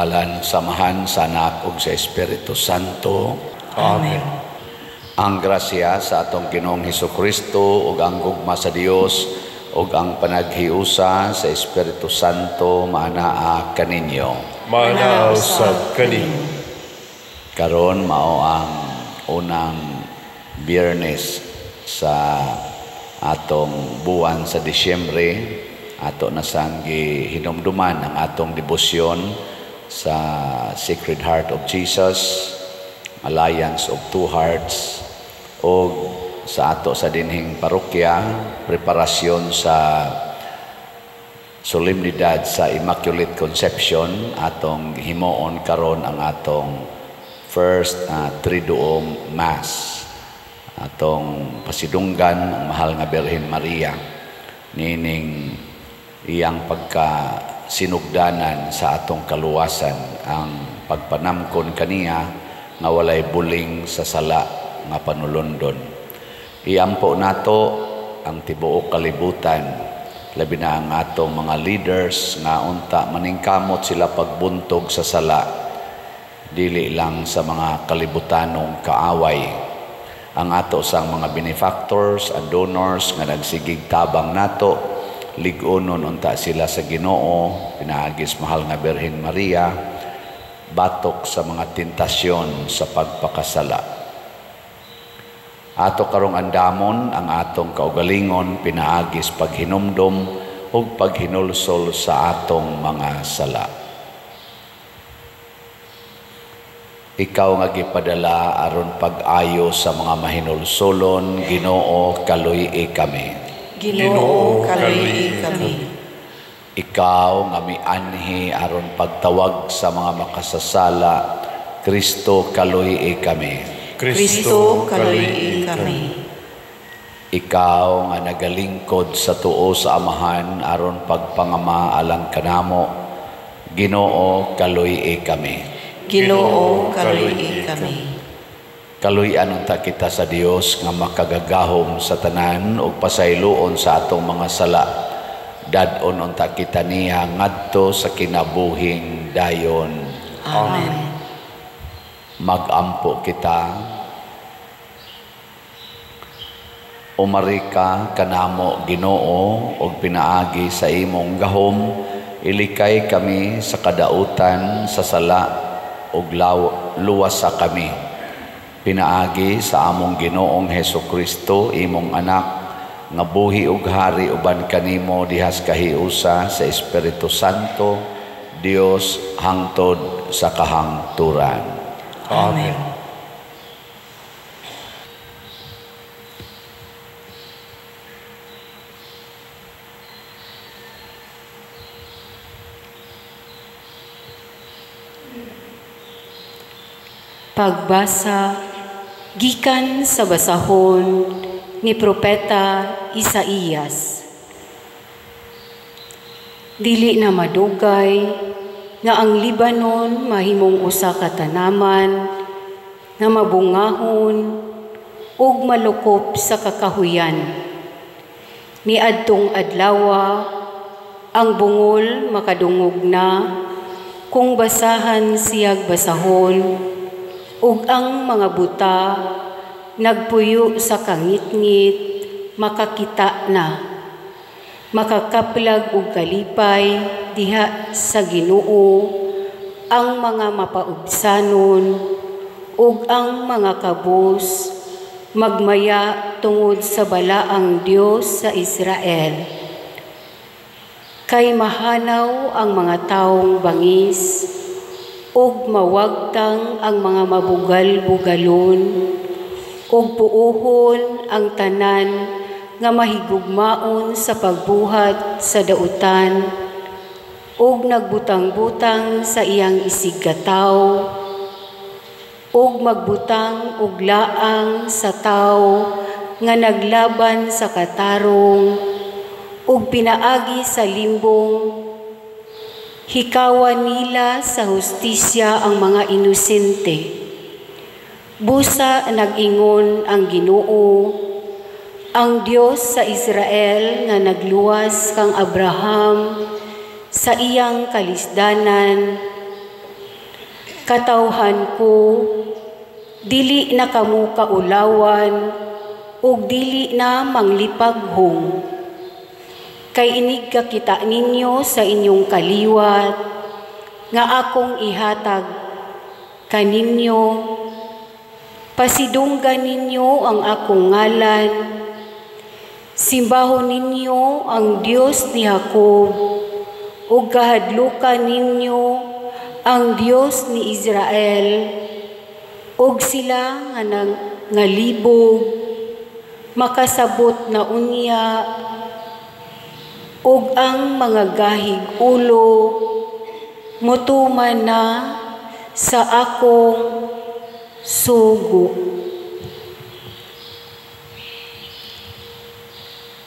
Ngalan sa Amahan, sa Anak ug sa Espiritu Santo. Amen. Ang grasya sa atong Ginoong Hesukristo ug ang gugma sa Dios ug ang panaghiusa sa Espiritu Santo maanaa kaninyo. Maanaa usab kaninyo. Karon mao ang unang Biyernes sa atong buwan sa Disyembre. Ato na sang gihinumduman ang atong debosyon sa Sacred Heart of Jesus, Alliance of Two Hearts, o sa ato sa dinhing parokya, preparasyon sa solemnidad sa Immaculate Conception. Atong himuon karon ang atong first Triduum Mass. Atong pasidunggan ang mahal nga Birhen Maria nining iyang pagka sinugdanan sa atong kaluwasan, ang pagpanamkon kaniya nga walay buling sa sala nga panulondon. Iampo nato ang tibuok kalibutan, labi na ang atong mga leaders nga unta maningkamot sila pagbuntog sa sala, dili lang sa mga kalibutanong kaaway. Ang ato sang mga benefactors and donors nga nagsigig tabang nato, lig-onon unta sila sa Ginoo pinaagis mahal nga Birhen Maria, batok sa mga tentasyon sa pagpakasala. Ato karong andamon ang atong kaugalingon pinaagis paghinumdom ug paghinulsol sa atong mga sala. Ikaw nga gipadala aron pag-ayo sa mga mahinulsolon, Ginoo, kaluy-i kami. Ginoo, kaluy-i kami. Ikaw nga mianhi aron pagtawag sa mga makasasala, Kristo, kaluy-i kami. Kristo, kaluy-i kami. Ikaw nga nagalingkod sa tuo sa Amahan aron pagpangama alang kanamo, Ginoo, kaluy-i kami. Ginoo, kaluy-i kami. Kaluy-an unta kita sa Dios nga makagagahom sa tanan ug pasayloon sa atong mga sala. Dad-on unta kita niya ngadto sa kinabuhing dayon. Amen. Magampo kita. Umarika kanamo, Ginoo, ug pinaagi sa imong gahom ilikay kami sa kadautan sa sala ug luwas sa kami. Pinaagi sa among Ginoong Hesukristo, imong anak, nga buhi ug hari uban kanimo dihas kahiusa sa Espiritu Santo, Dios hangtod sa kahangturan. Amen. Pagbasa gikan sa basahon ni Propeta Isaías. Dili na madugay nga ang Libanon mahimong usa ka tanaman nga mabungahon ug malukop sa kakahuyan. Niadtong adlawa ang bungol makadungog na kung basahan siyag basahon, ug ang mga buta nagpuyo sa kangitngit makakita na. Makakaplag og kalipay diha sa Ginoo ang mga mapaubsanon ug ang mga kabus magmaya tungod sa balaang Dios sa Israel. Kay mahanaw ang mga taong bangis ug mawagtang ang mga mabugal-bugalon, ug puohon ang tanan nga mahigugmaon sa pagbuhat sa dautan, ug nagbutang-butang sa iyang isigkataw, ug magbutang og laang sa tawo nga naglaban sa katarong, ug pinaagi sa limbong, hikawan nila sa hustisya ang mga inosente. Busa nag-ingon ang Ginoo, ang Dios sa Israel nga nagluwas kang Abraham sa iyang kalisdanan. Katawhan ko, dili na kamo kaulawan ug dili na manglipaghong. Kay inig kakita ninyo sa inyong kaliwat nga akong ihatag kaninyo, pasidunggan ninyo ang akong ngalan, simbahon ninyo ang Dios ni Jacob, ug kahadlukan ninyo ang Dios ni Israel, ug sila nga ngalibog makasabot na unya, ug ang mga gahig ulo mutuman na sa akong sugo.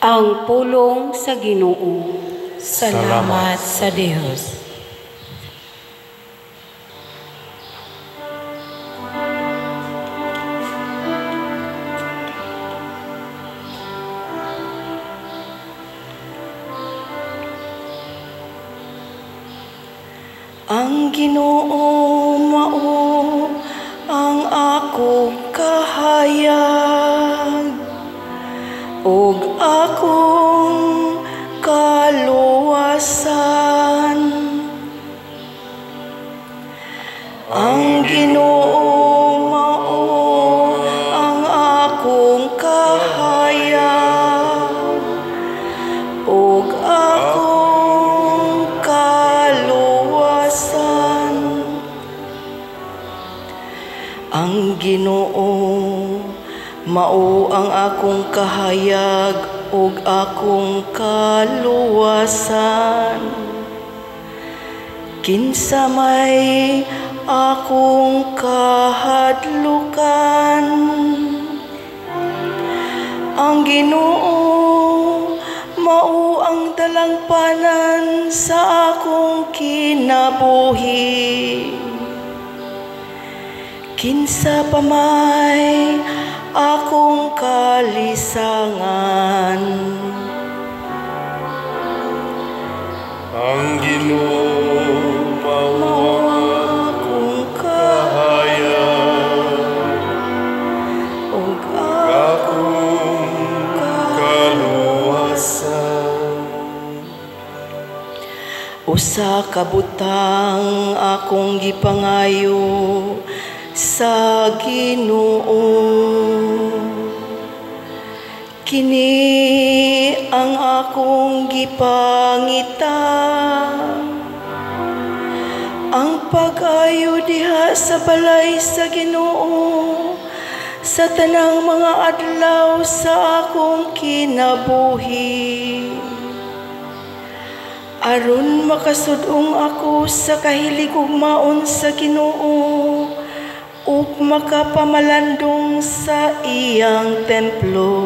Ang pulong sa Ginoo. Salamat sa Dios. Ang Ginoo mao ang akong kahayag ug akong kaluwasan. Ang Ginoo mao ang akong kahayag ug akong kaluwasan. Ang Ginoo mao ang akong kahayag ug akong kaluwasan. Kinsa may akong kahadlukan? Ang Ginoo mao ang dalangpanan sa akong kinabuhi. Kinsa pa may akong kalisangan? Ang Ginoo mao ang akong kahayag ug akong kaluwasan. Usa ka butang akong gipangayo sa Ginoo, kini ang akong gipangita, ang pag-ayo diha sa balay sa Ginoo sa tanang mga adlaw sa akong kinabuhi, aron makasud-ong ako sa kahiligugmaon sa Ginoo ug makapamalandong sa iyang templo.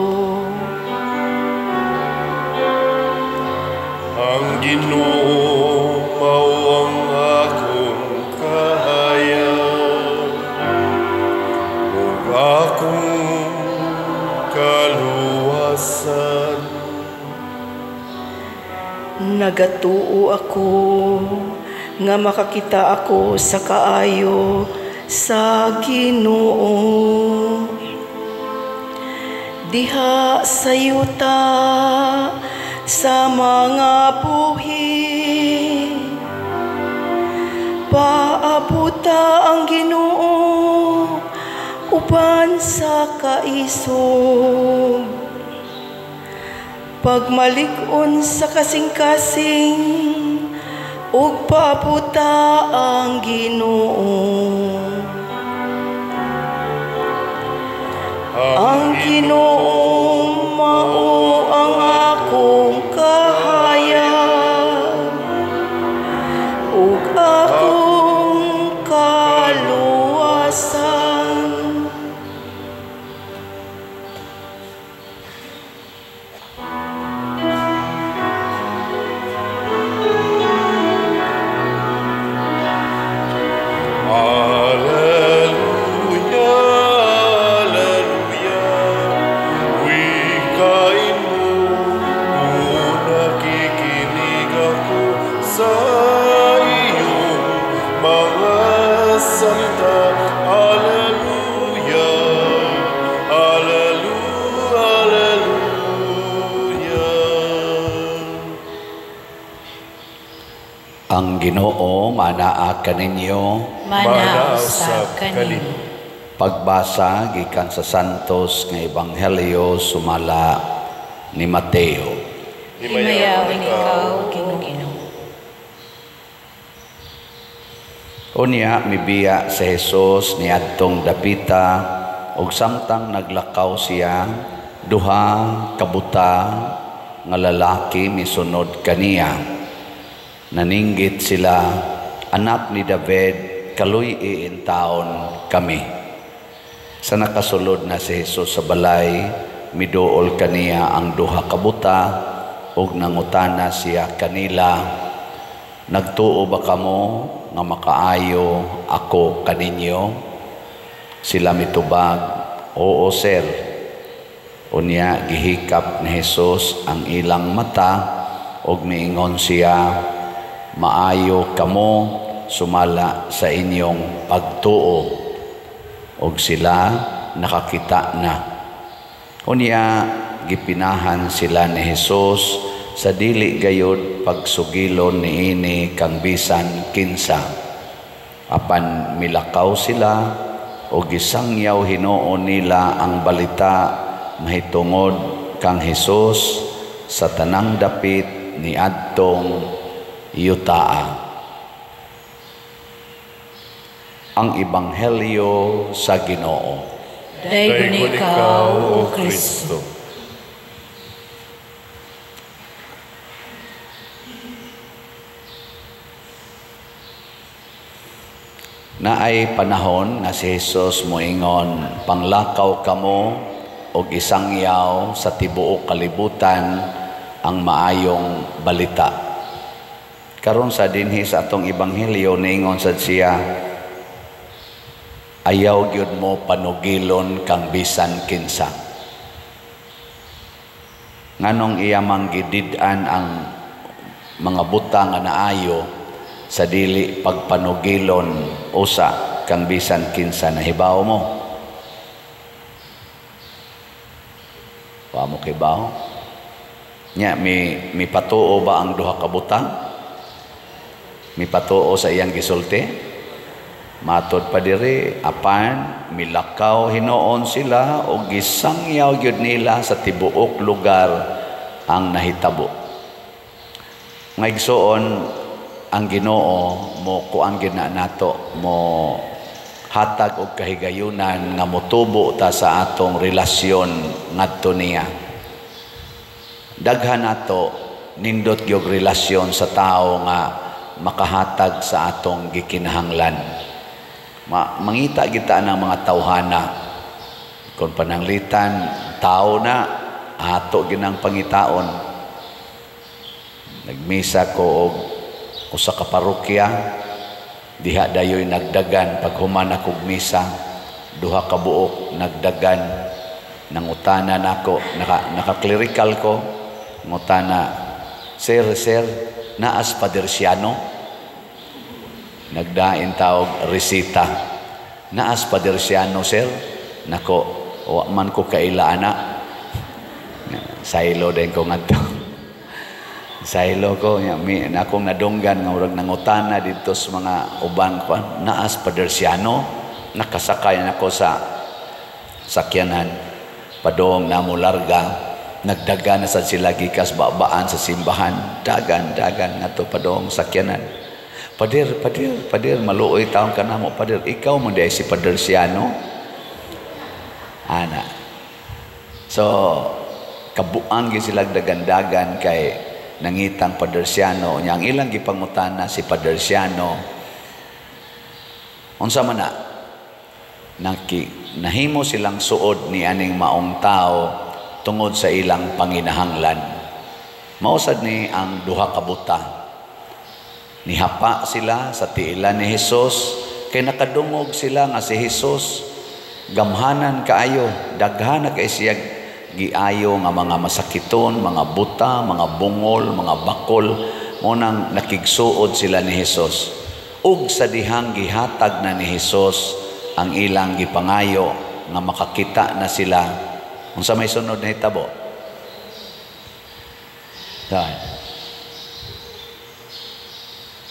Ang Ginoo mao ang akong kahayag ug akong kaluwasan. Nagatuo ako nga makakita ako sa kaayo sa Ginoo diha sa yuta sa mga buhi. Paabuta ang Ginoo uban sa kaisog, pagmalig-on sa kasing-kasing ug paabuta ang Ginoo. Ang Ginoo mao ang akong kahayag ug akong kaluwasan. Alleluia, alleluia, Ang Ginoo manaa kaninyo. Manaa usab kanimo. Pagbasa gikan sa Santos nga Ebanghelyo sumala ni Mateo. Himayaon ikaw, Ginoo. Unya mibiya si Jesus niadtong dapita ug samtang naglakaw siya, duha ka buta nga lalaki misunod kaniya. Naninggit sila, "Anak ni David, kaluy-i taon kami." Sa nakasulod na si Jesus sa balay, miduol kaniya ang duha ka buta ug nangutana siya kanila, "Nagtuo ba kamo nga makaayo ako kaninyo?" Sila mitubag, "Oo, sir." Unya gihikap ni Jesus ang ilang mata ug miingon siya, "Maayo kamo sumala sa inyong pagtuo." Og sila nakakita na. Unya gipinahan sila ni Jesus sa dili gayod pagsugilon niini kang bisan kinsa. Apan milakaw sila o gisangyaw hinuon nila ang balita mahitungod kang Hesus sa tanang dapit ni adtong yutaa. Ang Ebanghelyo sa Ginoo. Daygon ikaw, O Kristo. Naay panahon nga si Jesus moingon, "Panglakaw kamo og isangyaw sa tibuok kalibutan ang maayong balita." Karon sa dinhi sa atong ebanghelyo niingon sad siya, ayaw gyud mo panugilon kang bisan kinsa. Nganong iya mang gidid-an ang mga butang nga naayo sa dili pagpanugilon usa kang bisan kinsa, nahibaw mo? Wa mo kibaw? Nya mi patuo ba ang duha ka butang? Mi patuo sa iyang gisulti? Matod pa diri, apan milakaw hinuon sila og gisangyaw gyud nila sa tibuok lugar ang nahitabo. Nga igsuon, ang Ginoo mo kuan gyud na nato, mo hatag og kahigayunan nga motubo ta sa atong relasyon ngadto niya. Daghan nato nindot gyud relasyon sa tawo nga makahatag sa atong gikinahanglan. Mangita kita ng mga tawhana. Kung pananglitan, tao na, ato ginang pangitaon. Nagmisa ko og usa ka parokya, diha dayoy nagdagan paghuman akog misa, duha ka buok nagdagan. Nangutana nako, naka-clerical ko, ngutana, "Sir, sir, naas Padersiano?" Nagdain tawag resita. "Naas Padersiano, sir?" Nako, wa man ko kaila ana. Saylo din ko ngadto. Saylo ko, akong nadunggan nga murag nangutana didto sa mga uban ko, "Naas Padersiano?" Nakasakay nako sa sakyanan. Padong namo larga, nagdagan na sad sila gikas babaan sa simbahan. Dagan, dagan ngadto padong sakyanan. "Pader, pader, pader, maluoy taon ka namo, pader. Ikaw mo di si Padersiano?" Ana. So, kabuang gyud sila dagandagan kay nangitang Padersiano. Nya ang ilang gipangutana si Padersiano, unsa man na? Nahimo silang suod ni aning maong tao tungod sa ilang panginahanglan. Mausad ni ang duha ka buta. Nihapa sila sa tiilan ni Jesus kay nakadungog sila nga si Jesus gamhanan kaayo, daghan na kay siya giayo nga mga masakiton, mga buta, mga bungol, mga bakol. Mo nang nakigsuod sila ni Jesus. Ug sa dihang gihatag na ni Jesus ang ilang gipangayo nga makakita na sila, unsa may sunod na hitabo? Dahil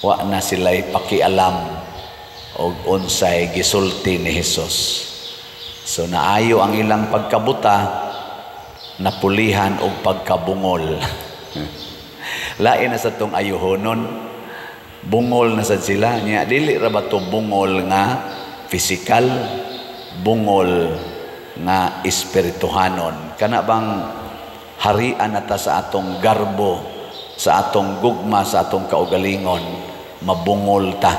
Wa na sila'y pakialam og unsay gisulti ni Hesus. So naayo ang ilang pagkabuta, napulihan og pagkabungol. Lain na sa tong ayuhonon, bungol na sad sila nya. Dili ra ba to bungol nga physical, bungol nga espirituhanon? Kana bang harian na ta sa atong garbo, sa atong gugma, sa atong kaugalingon, mabungol ta.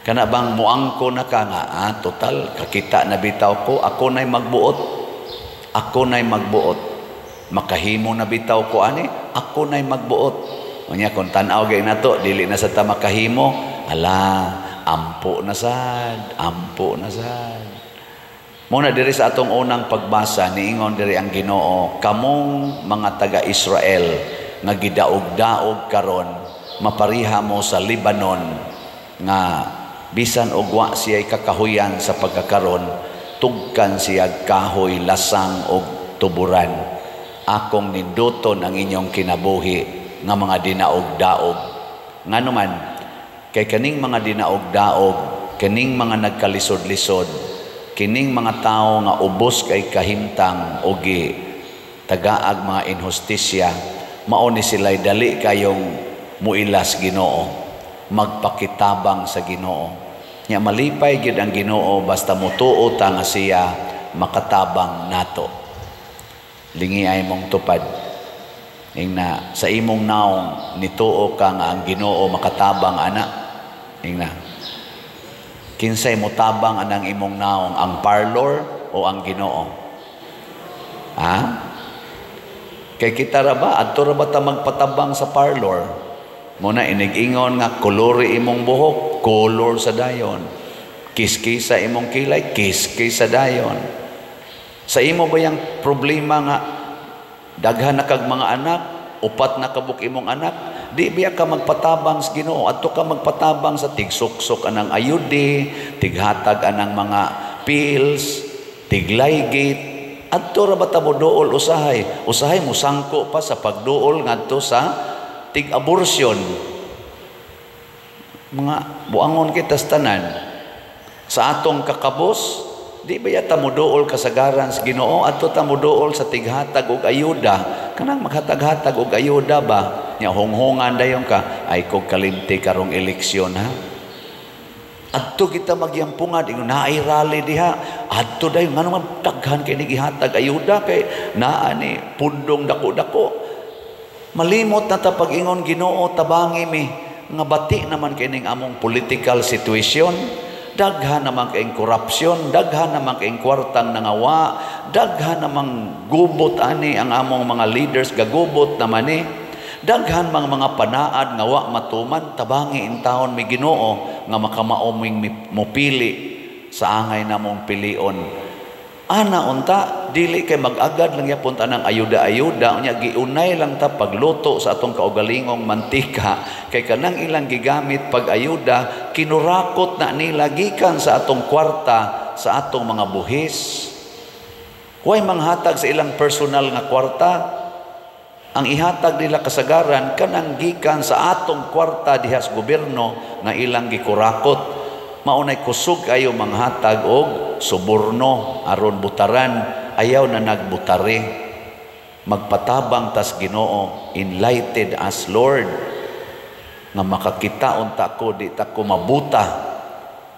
Kana bang muangko na ka nga, total, kakita na bitaw ko, ako na'y magbuot, ako na'y magbuot, makahimo na bitaw ko ani, ako na'y magbuot. Unya kung tan-aw gay nato, dili na sa ta makahimo, ala, ampo na sad, ampo na sad. Muna diri sa atong unang pagbasa, niingon diri ang Ginoo, kamong mga taga-Israel nga gidaog-daog karon, mapariha mo sa Lebanon nga bisan og wa siya'y kakahuyan sa pagkakaron, tugkan siya kahoy, lasang og tuburan. Akong ninduton ang inyong kinabuhi nga mga dinaog-daog. Nganuman, kay kaning mga dinaog-daog, kaning mga nagkalisod-lisod, kining mga tao nga ubos kay kahimtang o gi tagaag mga inhustisya, mao ni sila'y dali kayong muilas Ginoo, magpakitabang sa Ginoo. Nya malipay gyud ang Ginoo basta mutuo ta nga siya makatabang nato. Lingi ay mong tupad. Ingna sa imong naong nituo ka nga ang Ginoo makatabang ana. Ingna kinsay motabang anang imong naong, ang parlor o ang Ginoo? Ha? Kay kita ra ba adto ra ba ta magpatabang sa parlor? Muna inig-ingon nga kolori imong buhok, color sa dayon. Kiskisa imong kilay, kiskisa dayon. Sa imo ba yang problema nga daghan na kag mga anak, upat na kabuk imong anak, di biya ka magpatabang sa Ginoo, adto ka magpatabang sa tigsuksok anang ayudi, tighatag anang mga pills, tiglaygate, adto ra ba ta moduol usahay? Usahay musangko pa sa pagduol ngadto sa tig-abortion. Mga buangon kita sa tanan. Sa atong kakabos, di ba yata moduol kasagaran sa Ginoo, adto ta moduol sa tighatag og ayuda. Kanang maghatag-hatag og ayuda ba? Nya honghongan dayon ka, ay kog kalimti karong eleksyon ha. Adto kita magyampungan, ingon naay rally diha. Adto dayon ngano man daghan kay gihatag ayuda kay naa ni pundong dako-dako. Malimot na ta pag-ingon Ginoo tabangi mi nga bati naman kining among political situation, daghan naman kayong korupsyon, daghan naman kayong kwartang nangawa, daghan namang gubot ani ang among mga leaders, gagubot naman ni, daghan mang mga panaad nga wa matuman, tabangi intawon mi Ginoo nga makamao ming mopili sa angay namong pilion. Ana unta dili kay mag-agad lang yapon tanang ayuda-ayuda, unya giunay lang ta pagluto sa atong kaugalingong mantika kay kanang ilang gigamit pag-ayuda kinurakot na nila gikan sa atong kwarta, sa atong mga buhis. Way manghatag sa ilang personal nga kwarta. Ang ihatag nila kasagaran kanang gikan sa atong kwarta diha sa gobyerno nga ilang gikurakot. Maunay kusog ayo manghatag og suborno aron butaran, ayaw na nagbutare. Magpatabang tas Ginoo, enlightened us Lord, nga makakita unta ko di ta ko mabuta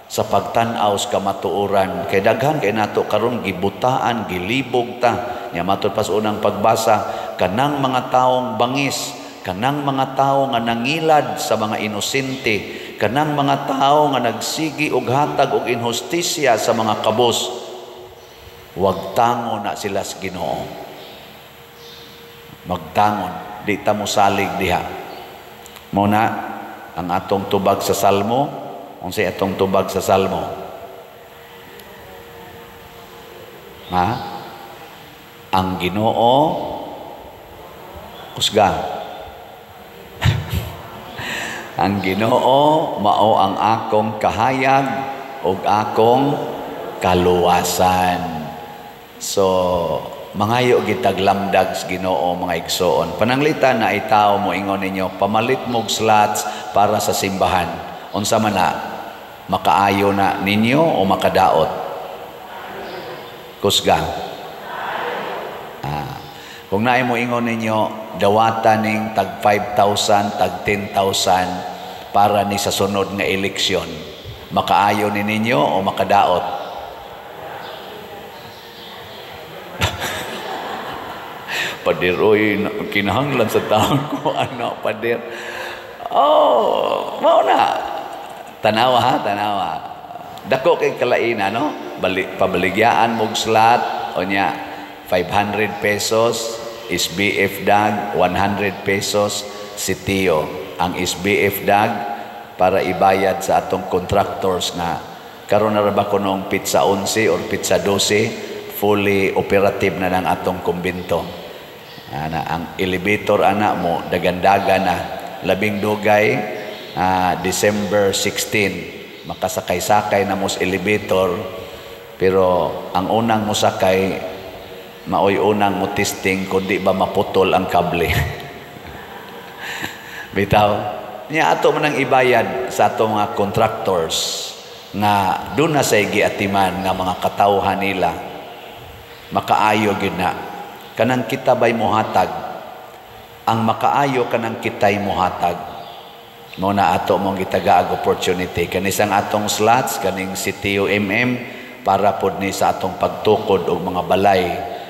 sa pagtan-aw sa kamatuoran. Kay daghan kay nato karon gibutaan, gilibog ta. Nya matud pas unang pagbasa, kanang mga taong bangis, kanang mga tawo nga nangilad sa mga inosente, kanang mga tawo nga nagsigi og hatag og inhustisya sa mga kabos, wag tangon na sila sa Ginoo. Magtangon, di ta mosalig diha. Muna ang atong tubag sa Salmo, unsay atong tubag sa Salmo? Ha? Ang Ginoo kusga. Ang Ginoo mao ang akong kahayag ug akong kaluwasan. So mangayo gitag lamdag sa Ginoo, mga igsoon. Pananglitan na itaw mo ingon ninyo, pamalit mog slots para sa simbahan. Unsa man na, makaayo na ninyo o makadaot? Kusga. Kung naay mo ingon ninyo, dawata ning tag 5,000, tag 10,000 para ni sa sunod nga eleksyon. Makaayo ni ninyo o makadaot? Pader, oy, kinahanglan sa taon ko, ano, pader. Oh, mao na. Tanawa ha, tanawa. Dako kay kalaina, no? Pabaligyaan mog slot, o nya, 500 pesos, SBF dag, 100 pesos, sitio. Ang SBF dag, para ibayad sa atong contractors nga karon na ra ba kunong pizza 11 or pizza 12, fully operative na ng atong kumbento. Ana, ang elevator ana mo dagandaga na labing dugay, December 16 makasakay-sakay na mo sa elevator, pero ang unang mosakay maoy unang mo testing kundi ba maputol ang kable. Bitaw niya ato man ang ibayad sa ato mga contractors nga doon na say giatiman nga mga katawhan nila makaayo gyud na kanang kita bay mohatag, ang makaayo kanang kitay mohatag. Mao na ato mong gitagaag opportunity kanisang atong slots kaning CTO MM para pod ni sa atong pagtukod og mga balay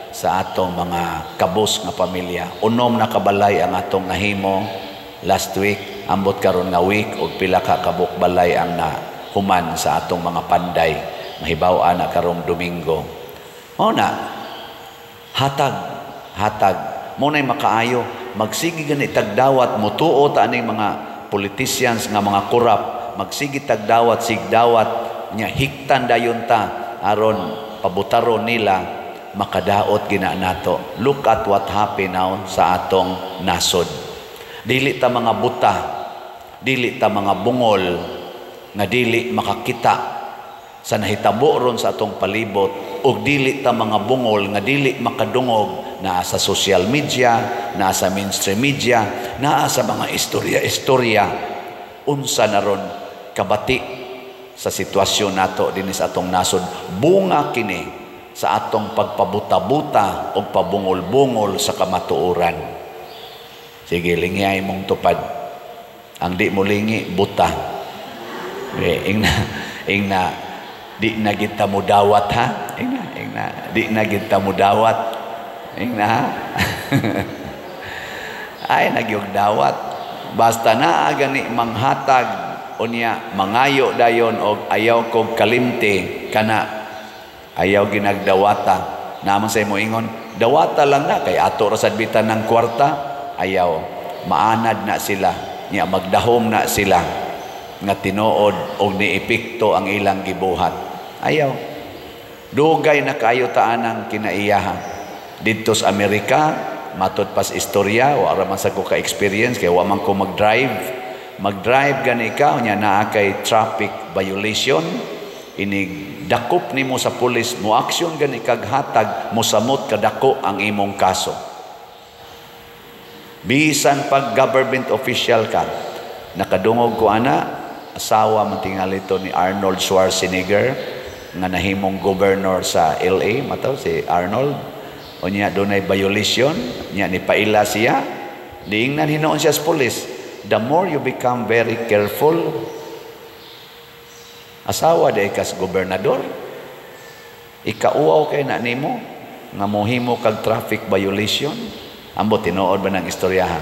sa atong mga kabus nga pamilya. Unom na kabalay ang atong nahimo last week, ambot karon nga week og pila ka kabuk balay ang nahuman sa atong mga panday. Mahibaw-an na karong Domingo. Mao na hatag, hatag. Mao na'y makaayo. Magsige gani tagdawat, mutuo ta aning mga politicians nga mga korap, magsige tagdawat, sigdawat nya hiktan dayon ta aron pabutaron nila, makadaot gina nato. Look at what happened now sa atong nasod. Dili ta mga buta, dili ta mga bungol nga dili makakita sa nahitabo ron sa atong palibot, ug dili ta mga bungol nga dili makadungog naa sa social media, naa sa mainstream media, naa sa mga istorya-istorya unsa na ron kabati sa sitwasyon nato dinhi sa atong nasod. Bunga kini sa atong pagpabuta-buta o pabungol-bungol sa kamatuoran. Sige, lingiay mong tupad. Ang di mo lingi, buta. Eh, ingna, ingna, di na kita mo dawat ha? Ingna, ingna, di na kita mo dawat. Ingna ha? Ay, nagyog dawat. Basta na gani manghatag unya mangayo dayon og ayaw kog kalimti kana ayaw ginagdawata. Naman sa imo ingon, dawata lang na kay ato ra sad bitan ng kwarta. Ayaw, maanad na sila, nya magdahom na sila nga tinuod og niepekto ang ilang gibuhat. Ayaw. Dugay na kaayo taan ang kinaiyaha. Didto sa Amerika, matod pas istorya, wa ra man sa ko ka-experience kay wa man ko mag-drive. Mag-drive gani ka nya naa kay traffic violation, inig dakop nimo sa pulis, mo aksyon gani kag hatag, mosamot kadako ang imong kaso. Bisan pag government official ka, nakadungog ko ana, asawa man tingali to ni Arnold Schwarzenegger nga nahimong governor sa LA, mataw si Arnold. Unya dunay violation, nya ni paila siya, diingnan hinuon siya sa pulis. The more you become very careful, asawa di kas gobernador, ikauaw kay na nimo nga mohimo kag traffic violation. Ambot tinuod ba ng istorya ha?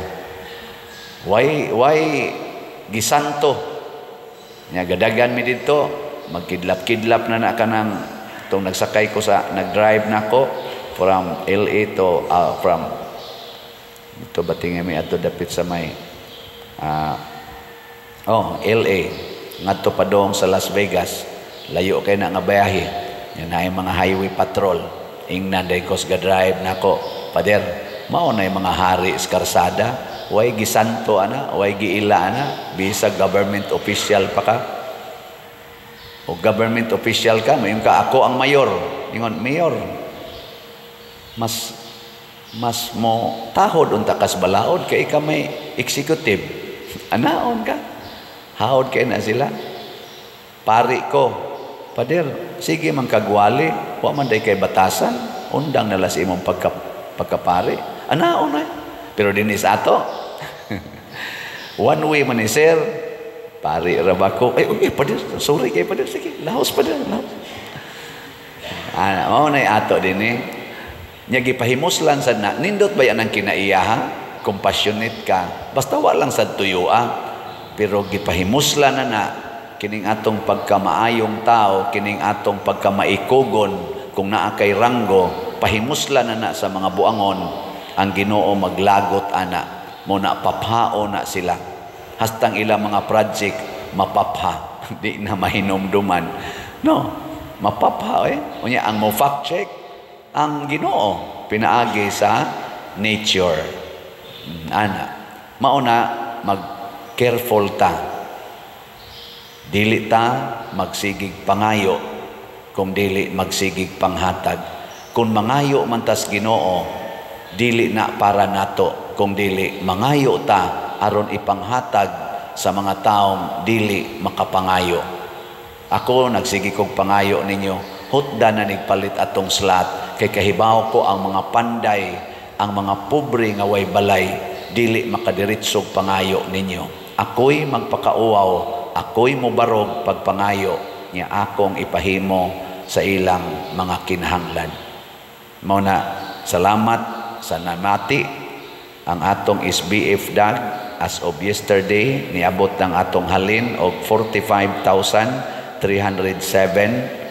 Why gisanto? Nya gadagan mi didto, magkidlap-kidlap na na kanang tong nagsakay ko sa nagdrive nako from LA to from ito ba tingin mi ato dapit sa may LA ngadto padong sa Las Vegas, layo kay na nga biyahe. Nya naay mga highway patrol, ingnan day kos ga drive nako, pader mao na mga hari sa karsada, way gisanto ana, way giila ana, bisag government official pa ka. O government official ka, mayon ka ako ang mayor. Ingon, mayor. Mas mas mo tahod unta kas balaod kay ikaw may executive. Anaon ka. Hawod kay na sila. Pari ko, pader, sige man kagwali, wa man day kay batasan, undang nala sa imong pagkapari. Anaon eh. Pero dinis ato. One way man ni sir, pari ra ba ko? Ay, uy, pader, sorry kay pader, sige, lahos pader, lahos. Ah, mao na ato din eh. Nya gipahimuslan sad na, nindot ba yan ang kinaiya ha? Compassionate ka. Basta wa lang sad tuyo ah. Pero gipahimuslan na na kining atong pagkamaayong tao, kining atong pagkamaikugon, kung naa kay ranggo, pahimuslan na na sa mga buangon, ang Ginoo maglagot ana, mo na paphao na sila. Hastang ilang mga project mapapha, di na mahinumduman. No, mapapha eh. Unya ang mo fact check ang Ginoo pinaagi sa nature. Ana, mauna mag careful ta. Dili ta magsigig pangayo kung dili magsigig panghatag. Kung mangayo man tas Ginoo, dili na para nato, kung dili mangayo ta aron ipanghatag sa mga taong dili makapangayo. Ako nagsige kog pangayo ninyo, hutda na nigpalit atong slot kay kahibaw ko ang mga panday, ang mga pobre nga way balay, dili makadiretsog pangayo ninyo. Ako'y magpakauaw, ako'y mobarog pagpangayo niya akong ipahimo sa ilang mga kinahanglan. Mao na, salamat sa namati ang atong SBF dag as of yesterday niabot ng atong halin og 45,307.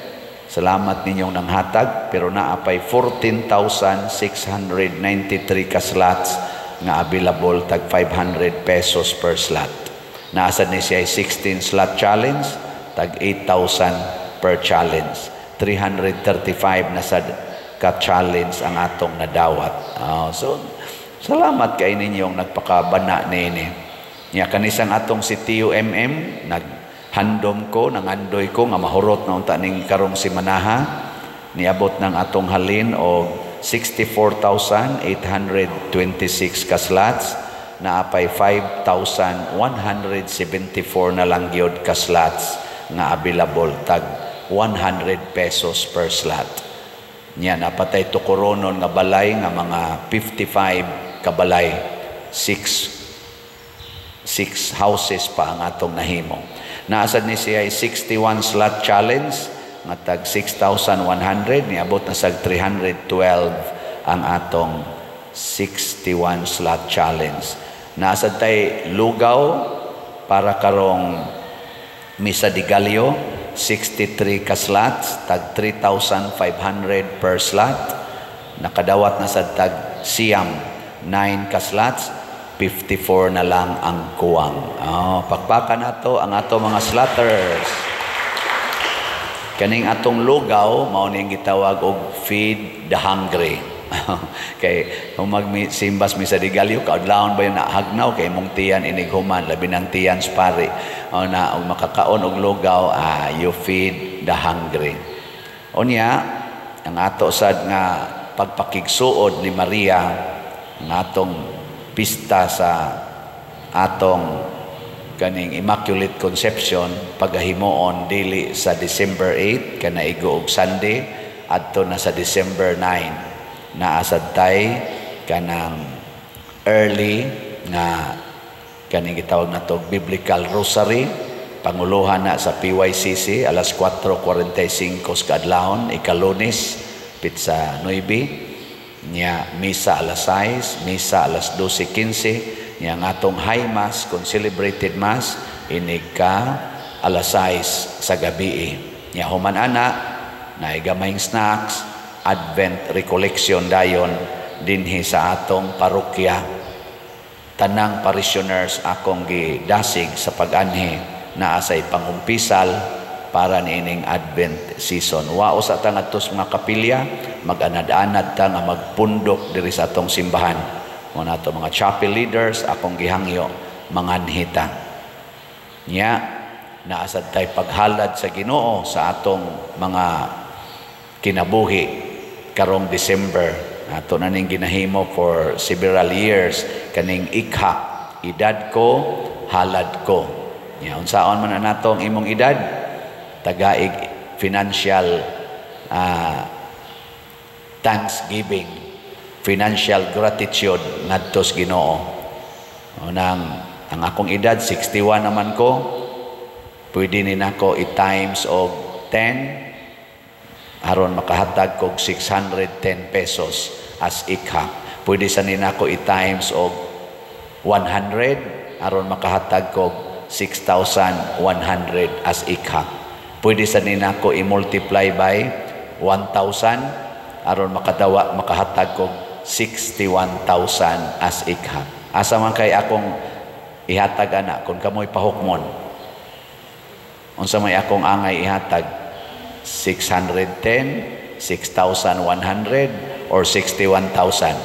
Salamat ninyong nanghatag, pero naa pay 14,693 ka slots nga available, tag 500 pesos per slot. Naa sad ni siya 16 slot challenge, tag 8,000 per challenge. 335 na sad ka challenge ang atong nadawat. So salamat kay ninyong nagpakabana niini. Nya kanisang atong si TUMM, naghandom ko, nangandoy ko nga mahurot na unta ning karong simanaha, niabot ng atong halin og 64,826 ka slots, naapay 5,174 na lang gyud ka slots nga available, tag 100 pesos per slot. Nya napatay tukoronon nga balay nga mga 55 ka balay, 6 houses pa ang atong nahimo. Naasad ni siya 61 slot challenge nga tag 6,100, niabot na sag 312 ang atong 61 slot challenge. Naasad tay lugaw para karong Misa de Gallo, 63 ka slots, tag 3,500 per slot. Nakadawat na sad tag siyam, 9 ka slots, 54 na lang ang kuwang. Oh, pakpakan nato ang ato mga slotters. Kaning atong lugaw, mao ning gitawag og feed the hungry. Kay kung magsimbas misa de Gallo, kaadlawon ba yun na hagnaw kay mong tiyan inig human, labi ng tiyan sa pari. O na, og makakaon og lugaw, you feed the hungry. Unya, ang ato sad nga pagpakigsuod ni Maria, ang atong pista sa atong kaning Immaculate Conception, pagahimuon dili sa December 8 kanaigo og Sunday, adto na sa December 9. Naasad tay kanang early nga kaning gitawag nato Biblical Rosary, panguluhan na sa PYCC alas 4:45 sa kadlawon, ika-Lunes pitsa 9, nya misa alas 6, misa alas 12:15, nya ang atong high mass, kung celebrated mass, inig ka alas 6 sa gabi. Nya human ana, naay gamayng snacks, Advent recollection dayon dinhi sa atong parokya. Tanang parishioners akong gidasig sa pag-anhi naa say pangumpisal para niining Advent season. Wao sa ta ngadto sa mga kapilya, mag-anad-anad ta nga magpundok diri sa atong simbahan. Mo na ato mga chapel leaders akong gihangyo manganhita. Nya naasad tay paghalad sa Ginoo sa atong mga kinabuhi karong December. Ato na ning ginahimo for several years kaning ikha, edad ko, halad ko. Ya, unsaon man na nato ang imong edad, tagaig financial thanksgiving, financial gratitude ngadto sa Ginoo. O nang ang akong edad 61 naman ko, pwede ni nako i-times og 10 aron makahatag kog 610 pesos as ikha. Pwede sa ni nako i-times og 100 aron makahatag kog 6,100 as ikha. Pwede sa ni nako i-multiply by 1,000 aron makadawa makahatag kog 61,000 as ikha. Asa man kay akong ihatag ana kung kamoy pahukmon? Unsa may akong angay ihatag? 610, 6,100 or 61,000?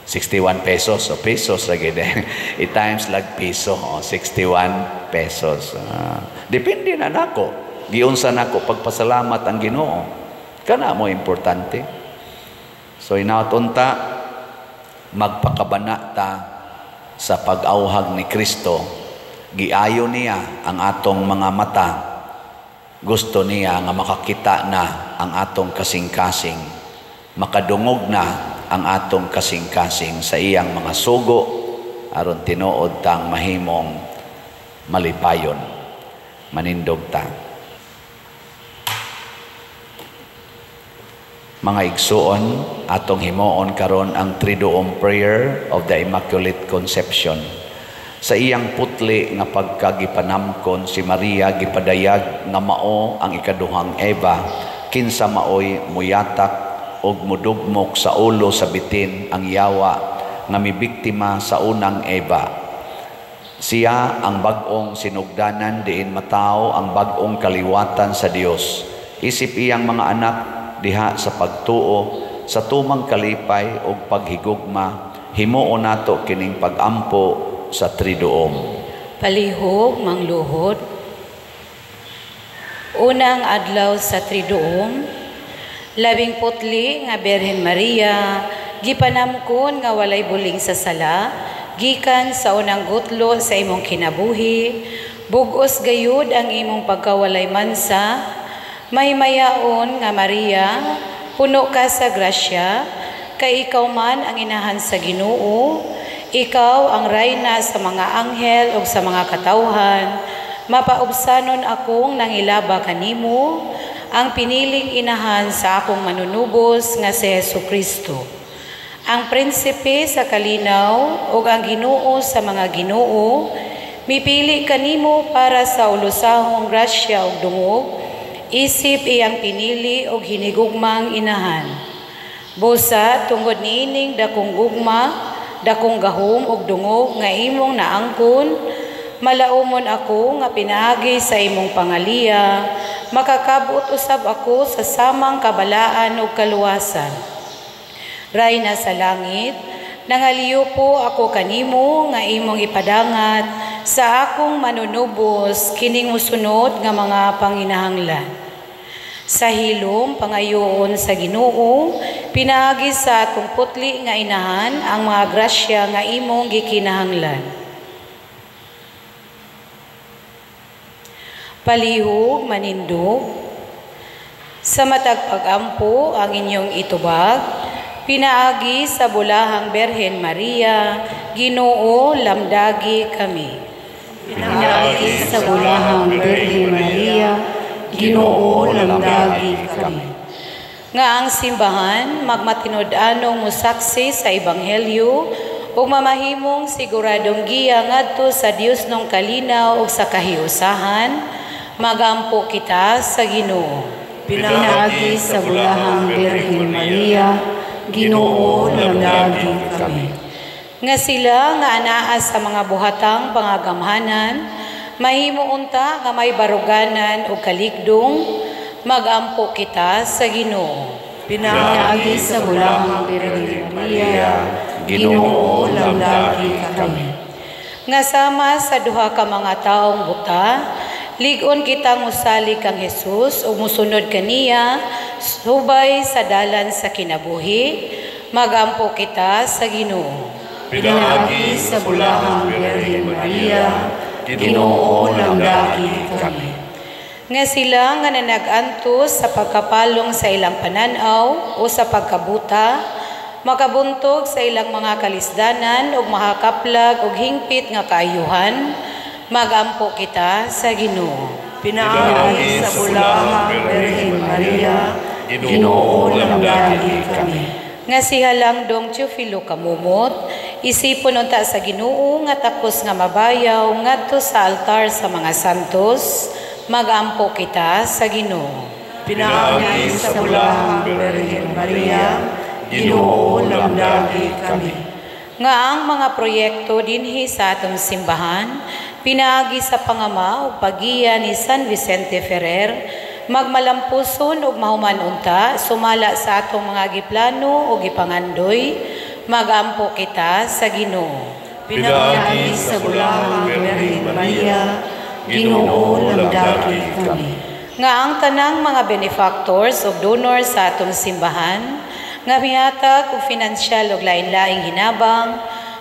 61 pesos o pesos lagi din. I-times lag piso, o 61 pesos. Depende na nako. Giunsa nako pagpasalamat ang Ginoo. Kana mo importante. So inaot unta magpakabana ta sa pag-awhag ni Kristo. Giayo niya ang atong mga mata. Gusto niya nga makakita na ang atong kasing-kasing. Makadungog na ang atong kasing-kasing sa iyang mga sugo aron tinuod tang mahimong malipayon. Manindog ta. Mga igsuon, atong himuon karon ang Triduum Prayer of the Immaculate Conception. Sa iyang putli nga pagkagipanamkon si Maria gipadayag nga mao ang ikaduhang Eva, kinsa maoy muyatak og mudugmok sa ulo sa bitin ang yawa nga mibiktima sa unang Eva. Siya ang bag-ong sinugdanan diin matawo ang bag-ong kaliwatan sa Dios. Isip iyang mga anak diha sa pagtuo sa tumang kalipay og paghigugma, himuon nato kining pagampo sa Triduum. Palihog mangluhod. Unang adlaw sa Triduum, labing putli nga Birhen Maria, gipanamkon nga walay buling sa sala, gikan sa unang gutlo sa imong kinabuhi, bug-os gayud ang imong pagkawalay mansa, mahimayaon nga Maria, puno ka sa grasya, kay ikaw man ang inahan sa Ginoo, ikaw ang rayna sa mga anghel ug sa mga katawhan, mapaubsanon akong nangilaba kanimo, ang piniling inahan sa akong manunubos nga si Hesus Kristo. Ang prinsipe sa kalinaw ug ang Ginoo sa mga Ginoo, mipili kanimo para sa ulusahong grasya ug dungog, isip iyang pinili og hinigugmang inahan. Busa tungod niining dakong gugma, dakong gahom ug dungog nga imong naangkon, malaumon ako nga pinaagi sa imong pangaliya, makakabot usab ako sa samang kabalaan ug kaluwasan. Rayna sa langit, nangaliyo po ako kanimo nga imong ipadangat sa akong manunubos kining musunod nga mga panginahanglan. Sa hilom pangayoon sa Ginoo, pinaagi sa atong putli nga inahan ang mga grasya nga imong gikinahanglan. Palihog manindog sa matag pagampo ang inyong itubag, pinaagi sa bulahang Birhen Maria, Ginoo lamdagi kami. Pinaagi sa bulahang Birhen Maria, Ginoo lamdagi kami. Nga ang simbahan magmatinud-anong mosaksi sa ebanghelyo ug mamahimong siguradong giya ngadto sa Dios nung kalinaw ug sa kahiusahan, magampo kita sa Ginoo. Pinaagi sa bulahang Birhen Maria, Ginoo lamdagi kami. Nga sila nga anaa sa mga buhatang pangagamhanan, mahimo unta nga may baruganan ug kaligdong, magampo kita sa Ginoo. Pinaagi sa bulahang Birhen Maria, Ginoo lamdagi kami. Nga sama sa duha ka mga taong buta, Lig-on kitang musalig kang Jesus ug musunod kaniya subay sa dalan sa kinabuhi. Magampo kita sa Ginoo. Pinaagi sa bulahang Birhen Maria, Ginoo, lamdagi kami. Nga sila nga nanag-antos sa pagkapalong sa ilang pananaw o sa pagkabuta, makabuntog sa ilang mga kalisdanan ug makakaplag og hingpit nga kaayuhan, magampo kita sa Ginoo. Pinaagi sa bulahang Birhen Maria, Ginoo, lamdagi kami. Nga si Halangdong Teofilo Camomot, isipon unta sa Ginoo nga takos nga mabayaw ngadto sa altar sa mga santos, magampo kita sa Ginoo. Pinaagi sa bulahang Birhen Maria, Ginoo, lamdagi kami. Nga ang mga proyekto dinhi sa atong simbahan, pinaagi sa pangama ug paggiya ni San Vicente Ferrer, magmalampuson ug mahuman unta sumala sa atong mga giplano ug gipangandoy, magampo kita sa Ginoo. Pinaagi sa bulahang Birhen Maria, Ginoo, lamdagi kami. Nga ang tanang mga benefactors ug donors sa atong simbahan, nga mihatag og finansyal ug lain-laing hinabang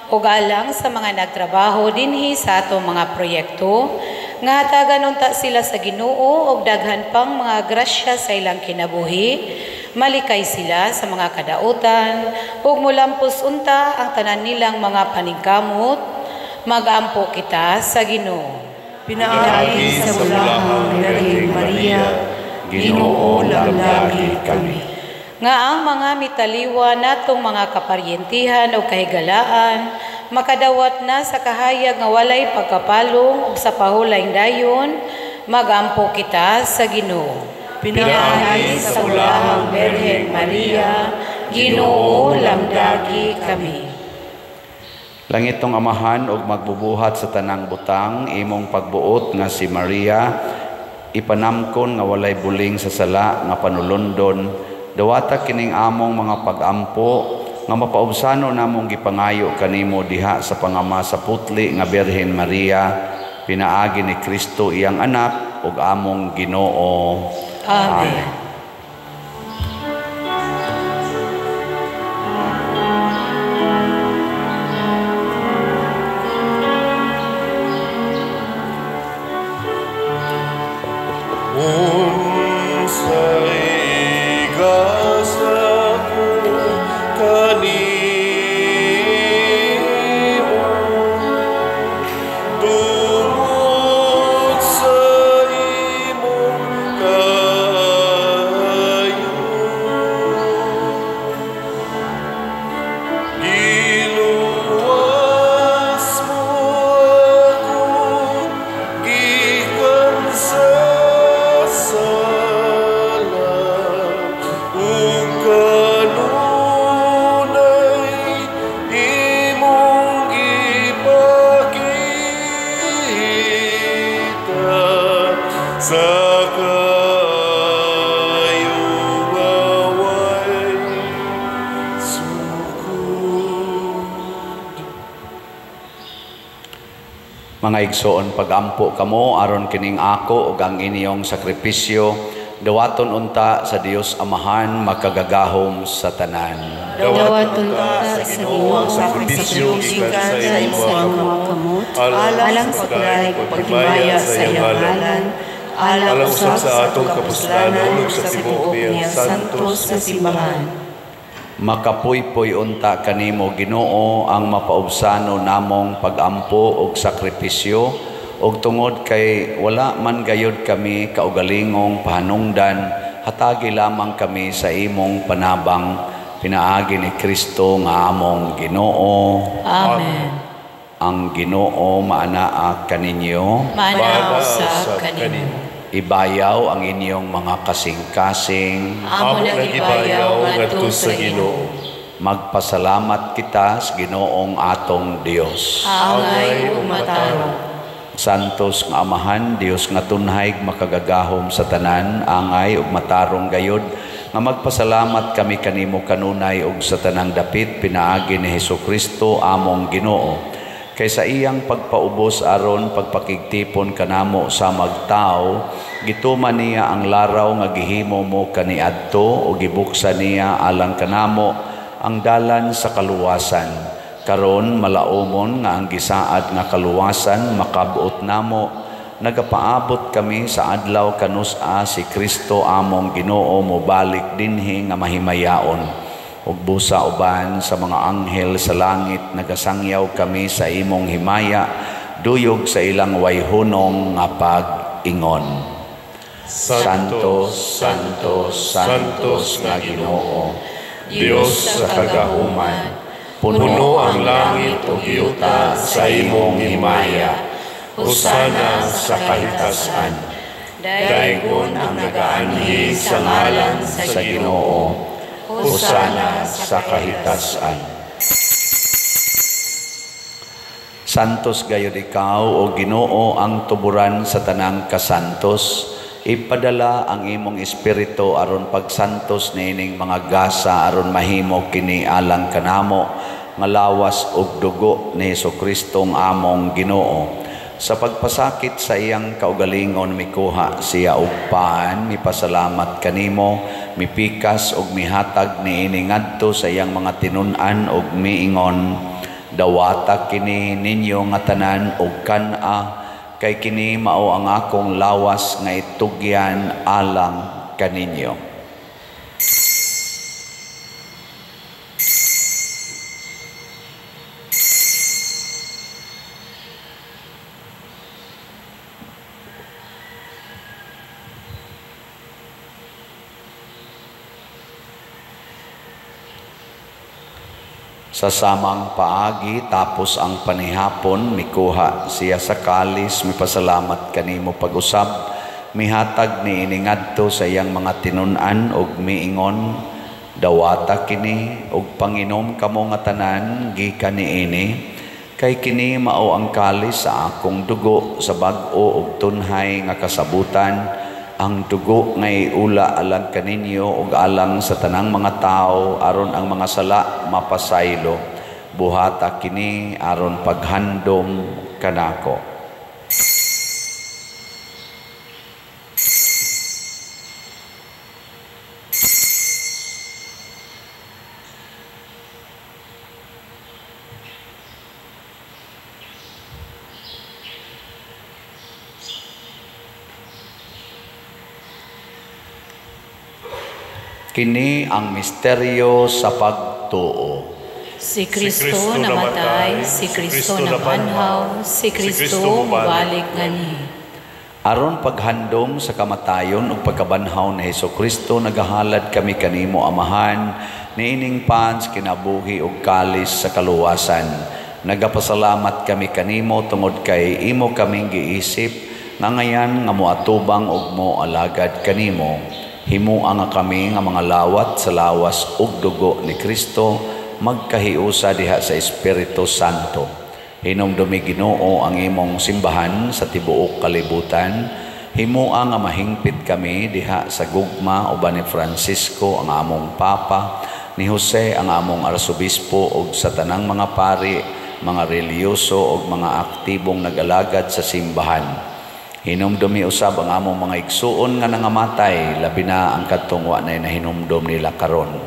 ug alang sa mga nagtrabaho dinhi sa atong mga proyekto, nga hatagan unta sila sa Ginoo og daghan pang mga grasya sa ilang kinabuhi, malikay sila sa mga kadautan ug mulampos unta ang tanan nilang mga paningkamot, magampo kita sa Ginoo. Pinaagi sa bulahang Birhen Maria, Ginoo, lamdagi kami. Nga ang mga mitaliwa natong mga kaparyentihan o kahigalaan makadawat na sa kahayag nga walay pagkapalong ug sa pahulayng dayon, magampo kita sa Ginoo. Pinaagi sa bulahang Birhen Maria, Ginoo, lamdagi kami. Langitong Amahan ug magbubuhat sa tanang butang, imong pagbuot nga si Maria ipanamkon nga walay buling sa sala nga panulundon, dawata kining among mga pagampo nga mapaubsano namong gipangayo kanimo diha sa pangama sa putli nga Birhen Maria, pinaagi ni Kristo iyang anak ug among Ginoo. Amen. Unsay gasa ko kanimo, tungod sa imong kaayo. Giluwas mo ako gikan sa sala, ug kanunay imong gipakita sa kaayo nga way sukod. Mga igsoon, pagampo kamo aron kining ako ug ang inyong sakripisyo dawaton unta sa Dios Amahan makagagahom sa tanan. Dawaton unta sa Ginoo ang sakripisyo gikan sa imong mga kamot, alang alang sa pagdayeg ug paghimaya sa iyang ngalan, alang alang usab usab sa atong kapuslanan ug sa tibuok niyang santos sa simbahan. Makapuypoy unta kanimo Ginoo ang mapaubsano namong pagampo og sakripisyo, ug tungod kay wala man gayud kami kaugalingong pahanungdan, hatagi lamang kami sa imong panabang, pinaagi ni Kristo nga among Ginoo. Amen. Ang Ginoo maanaa kaninyo. Maanaa usab kanimo. Ibayaw ang inyong mga kasing-kasing. Amo nang ibayaw ngadto sa Ginoo. Magpasalamat kita sa Ginoong atong Dios. Angay ug matarong. Santos nga Amahan, Dios nga tunhay makagagahom sa tanan, angay ug matarong gayod nga magpasalamat kami kanimo kanunay ug sa tanang dapit pinaagi ni Hesukristo among Ginoo. Kay sa iyang pagpaubos aron pagpakigtipon kanamo sa magtao, gituman niya ang laraw nga gihimo mo kaniadto o gibuksan niya alang kanamo ang dalan sa kaluwasan. Karon malaumon nga ang gisaad nga kaluwasan makabot namo. Nagapaabot kami sa adlaw kanus-a si Kristo among Ginoo mobalik dinhi nga mahimayaon. Ug busa uban sa mga anghel sa langit nagasangyaw kami sa imong himaya, duyog sa ilang wayhunong nga pag-ingon. Santo, Santo, Santos nga Ginoo, Dios sa kagahuman, puno ang langit ug yuta sa imong himaya. Hosana sa kahitasan. Daygon ang nagaanhi sa ngalan sa Ginoo. Hosana sa kahitasan. Santos gayud ikaw, o Ginoo, ang tuburan sa tanang kasantos. Ipadala ang imong espiritu aron pagsantos niining mga gasa aron mahimo kini alang kanamo nga lawas ug dugo ni Hesukristo among Ginoo. Sa pagpasakit sa iyang kaugalingon mikuha siya og paan, mipasalamat kanimo, mipikas og mihatag niini ngadto sa iyang mga tinun-an og miingon, dawata kini ninyo nga tanan og kan-a, kay kini mao ang akong lawas nga itugyan alang kaninyo. Sa samang paagi, tapos ang panihapon, mikuha siya sa kalis, mipasalamat kanimo pag-usab, mihatag ni iningadto sa iyang mga tinun-an og miingon, dawata kini og panginom kamo nga tanan gikan niini, kay kini mao ang kalis sa akong dugo sa bag-o og tunhay nga kasabutan, ang dugo nga iula alang kaninyo ug alang sa tanang mga tawo aron ang mga sala mapasaylo. Buhata kini aron paghandom kanako. Kini ang misteryo sa pagtuo. Si Kristo namatay, si Kristo nabanhaw, si Kristo mubalik nganhi. Aron paghandom sa kamatayon ug pagkabanhaw ni Hesukristo, nagahalad kami kanimo Amahan, niining pans kinabuhi ug kalis sa kaluwasan. Nagapasalamat kami kanimo tungod kay imo kaming giisip nga ngayan nga moatubang ug moalagad kanimo. Himua nga kami nga mga lawat sa lawas ug dugo ni Kristo, magkahiusa diha sa Espiritu Santo. Hinumdumi Ginoo ang imong simbahan sa tibuok kalibutan. Himua nga mahingpit kami diha sa gugma uban ni Francisco ang among Papa, ni Jose ang among Arsobispo ug sa tanang mga pari, mga relihiyoso ug mga aktibong nag-alagad sa simbahan. Hinumdumi usab ang among mga igsuon nga nangamatay, labi na ang kadtong wa nay nahinumdom nila karon.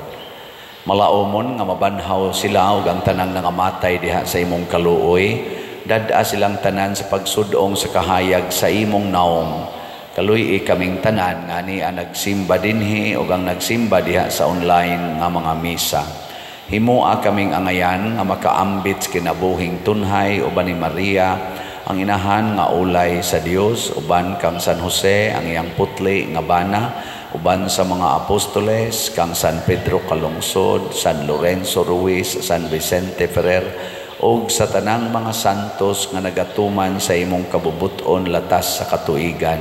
Malaomon nga mabanhaw sila ug ang tanang nangamatay diha sa imong kaluoy, dad-a silang tanan sa pagsudong sa kahayag sa imong naong. Kaluy-i kaming tanan nga ni ang nagsimba dinhi ug ang nagsimba diha sa online nga mga misa. Himua kaming angayan nga makaambit sa kinabuhing tunhay uban ni Maria, ang inahan nga ulay sa Dios, uban kang San Jose ang iyang putli nga bana, uban sa mga apostoles kang San Pedro Calungsod, San Lorenzo Ruiz, San Vicente Ferrer, ug sa tanang mga santos nga nagatuman sa imong kabubut-on latas sa katuigan.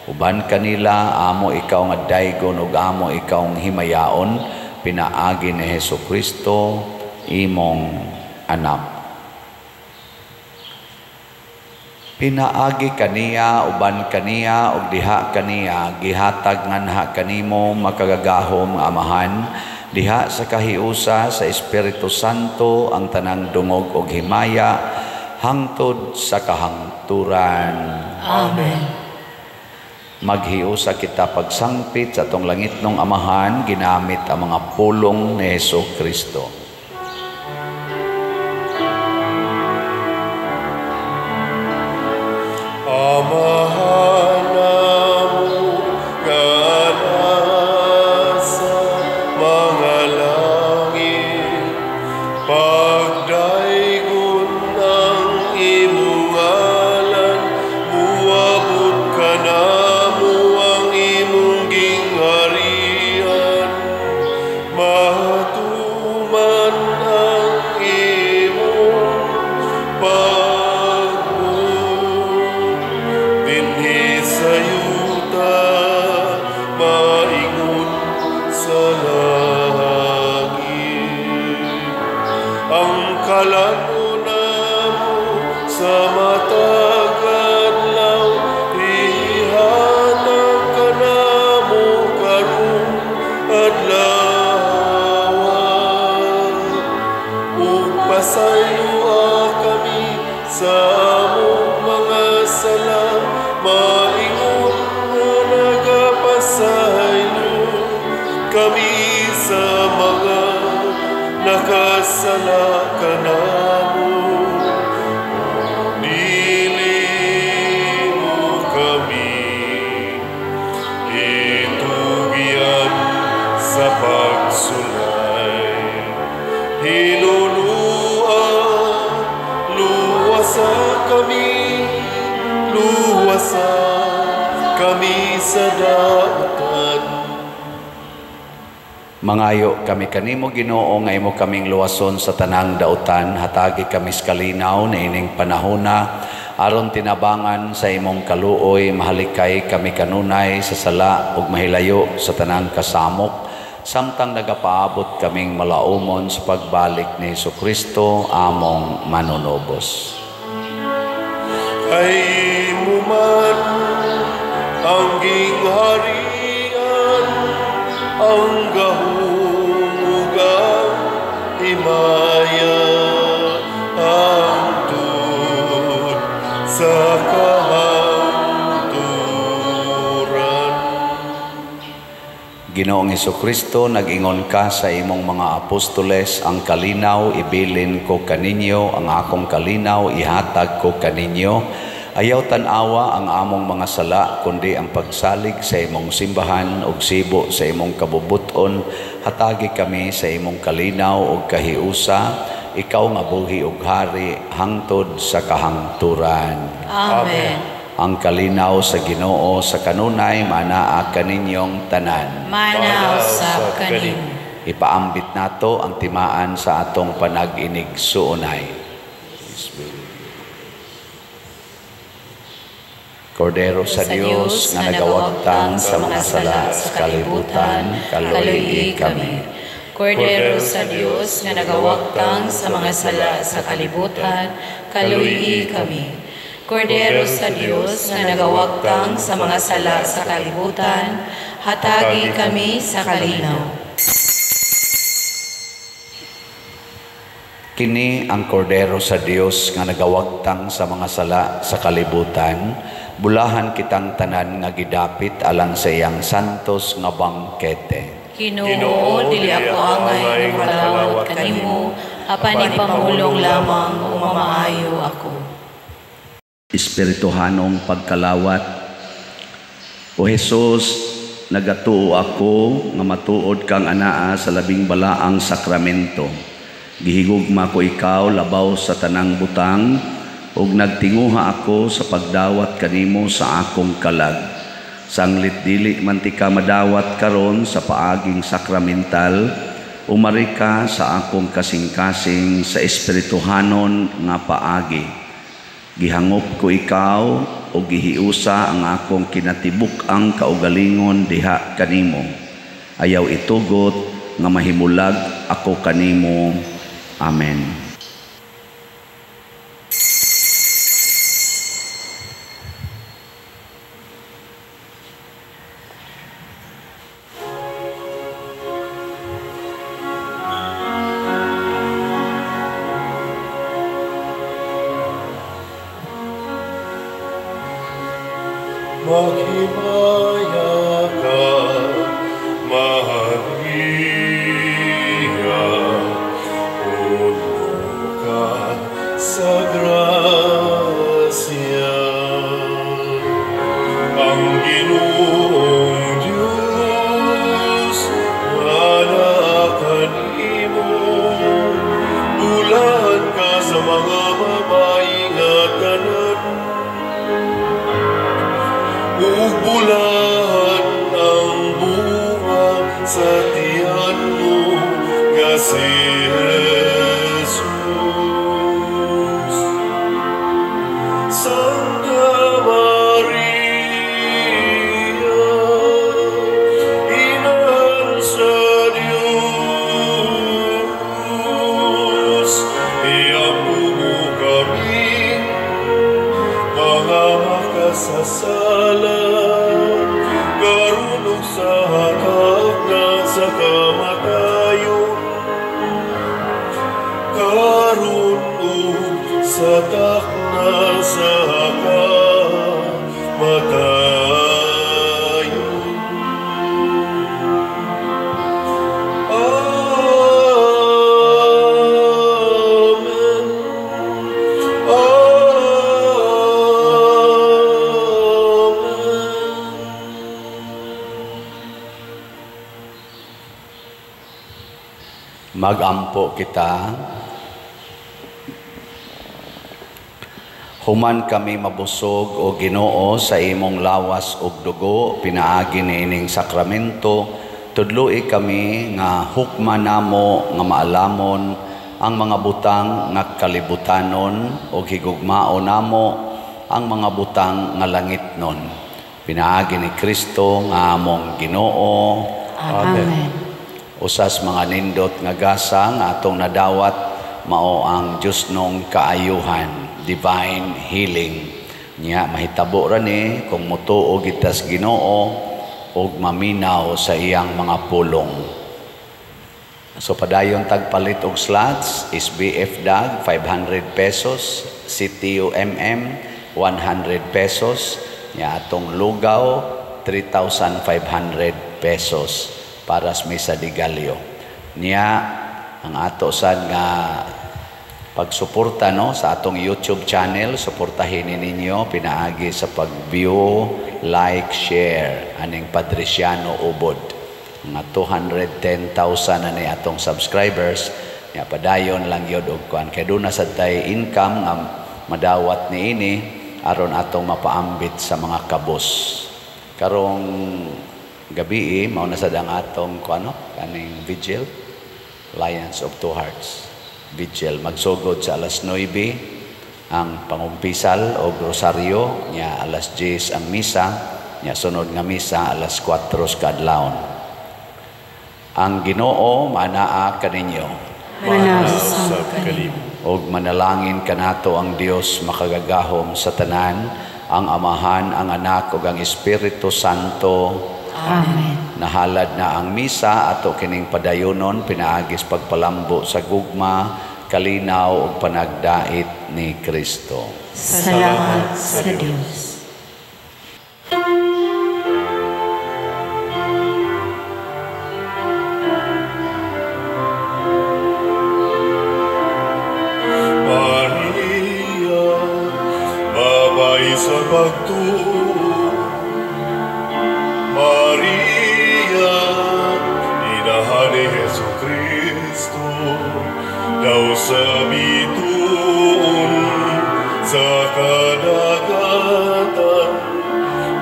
Uban kanila amo ikaw nga daygon ug amo ikaw nga himayaon, pinaagi ni Hesukristo imong anak. Pinaagi kaniya, uban kaniya, ug diha kaniya, gihatag nganha kanimo makagagahom nga Amahan, diha sa kahiusa sa Espiritu Santo ang tanang dungog og himaya, hangtod sa kahangturan. Amen. Maghiusa kita pagsangpit sa atong langitnong Amahan, ginamit ang mga pulong ni Hesus Kristo. Amahan namo nga nasa mga langit, pagdaygon ang imong ngalan, muabot kanamo ang imong gingharian, matuman ang imong pagbuot dinhi sa yuta, maingon sa langit. Ang kalan-on namo sa matag adlaw, ihatag kanamo karong adlaw, ug pasayloa kami sa among mga sala, maingon nga nagapasaylo kami sa mga nakasala kanamo. Dili mo kami itugyan sa pagsulay, hinunua, luwasa kami, luwasa kami sa dautan. Mangayo kami kanimo, Ginoo, nga imo kaming luwason sa tanang dautan, hatagi kami sa kalinaw niining panahona, aron tinabangan sa imong kaluoy, mahalikay kami kanunay sa sala ug mahilayo sa tanang kasamok, samtang nagapaabot kaming malaumon sa pagbalik ni Hesukristo among manunubos. Kay imo man ang gingharian, ang gahom ug ang himaya, hangtod sa kahangturan. Ginoong Hesukristo, nag-ingon ka sa imong mga apostoles, ang kalinaw ibilin ko kaninyo, ang akong kalinaw ihatag ko kaninyo. Ayaw tan-awa ang among mga sala, kundi ang pagsalig sa imong simbahan ug sibo sa imong kabubuton. Hatagi kami sa imong kalinaw ug kahiusa, ikaw nga buhi ug hari hangtod sa kahangturan. Amen. Ang kalinaw sa Ginoo sa kanunay manaa kaninyong tanan. Manaa usab kanimo. Ipaambit nato ang timaan sa atong panag-inig suunay. Kordero sa Dios nga nagawagtang sa mga sala sa kalibutan, kaluoyi kami. Kordero sa Dios nga nagawagtang sa mga sala sa kalibutan, kaluoyi kami. Kordero sa Dios nga nagawagtang sa mga sala sa kalibutan, hatagi kami sa kalinaw. Kini ang Kordero sa Dios nga nagawagtang sa mga sala sa kalibutan, bulahan kitang tanan nga gidapit alang sa iyang santos nga bangkete. Ginoo, dili ako angay nga makalawat kanimo, apan ipamulong lamang ug mamaayo ako. Espirituhanong pagkalawat. O Hesus, nagatuo ako nga matuod kang anaa sa labing balaang sakramento. Gihigugma ko ikaw labaw sa tanang butang, ug nagtinguha ako sa pagdawat kanimo sa akong kalag. Sanglit dili man ti ka madawat karon sa paaging sakramental, umari ka sa akong kasing-kasing sa espirituhanon nga paagi. Gihangop ko ikaw o gihiusa ang akong kinatibuk-ang kaugalingon diha kanimo. Ayaw itugot nga mahimulag ako kanimo. Amen. Maghimaya ka, Maria, puno ka sa grasya. Ang Ginoong Diyos anaa kanimo, bulahan ka sa mga babayi nga tanan, ug bulahan ang bunga sa tiyan mo nga si Jesus. Santa Maria, Inahan sa Diyos, iampo mo kaming mga makasasala, karon ug sa takna sa kamatayon. Karon ug sa takna sa kamatayon. Amen. Amen. Magampo kita. Human kami mabusog o Ginoo sa imong lawas ug dugo pinaagi niining sakramento, tudloi kami nga hukma namo nga maalamon ang mga butang nga kalibutanon ug higugmaon namo ang mga butang nga langitnon. Pinaagi ni Kristo nga among Ginoo. Amen. Usas mga nindot nga gasa nga atong nadawat mao ang Diyosnong kaayuhan, divine healing. Nya mahitabo ra ni kung motuo gitas Ginoo ug maminaw sa iyang mga pulong. So padayon tagpalit og slots, SBF DAG 500 pesos, CTUMM 100 pesos, nya atong lugaw 3,500 pesos para sa Misa de Gallo. Nya ang ato sad nga pagsuporta no sa atong YouTube channel, suportahin ninyo pinaagi sa pag-view, like, share aning Padriciano Ubod. Mga 210,000 na ni atong subscribers. Nya padayon lang yod og kuan kay duna sad tay income nga madawat niini aron atong mapaambit sa mga kabos. Karong gabi mao na sad ang atong kuan no kaning vigil, Lions of Two Hearts vigil, magsugod sa alas 9 ang pangumpisal o rosaryo, nya alas 10 ang misa, nya sunod nga misa alas 4 kadlawon. Ang Ginoo manaa kaninyo, Manaa sab kanimo. Ug manalangin kanato ang Dios makagagahom sa tanan, ang Amahan, ang Anak ug ang Espiritu Santo. Amen. Nahalad na ang misa ato kining padayonon pinaagis pagpalambo sa gugma, kalinaw ug panagdait ni Kristo. Salamat sa Dios. Maria, babae sa pagtuo. Maria, inahan ni Jesu Kristo, daw sa bituon sa kadagatan,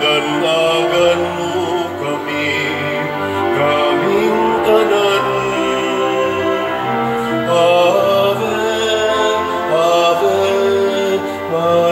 ganagan mo kami, kaming tanan. Ave, Ave Maria.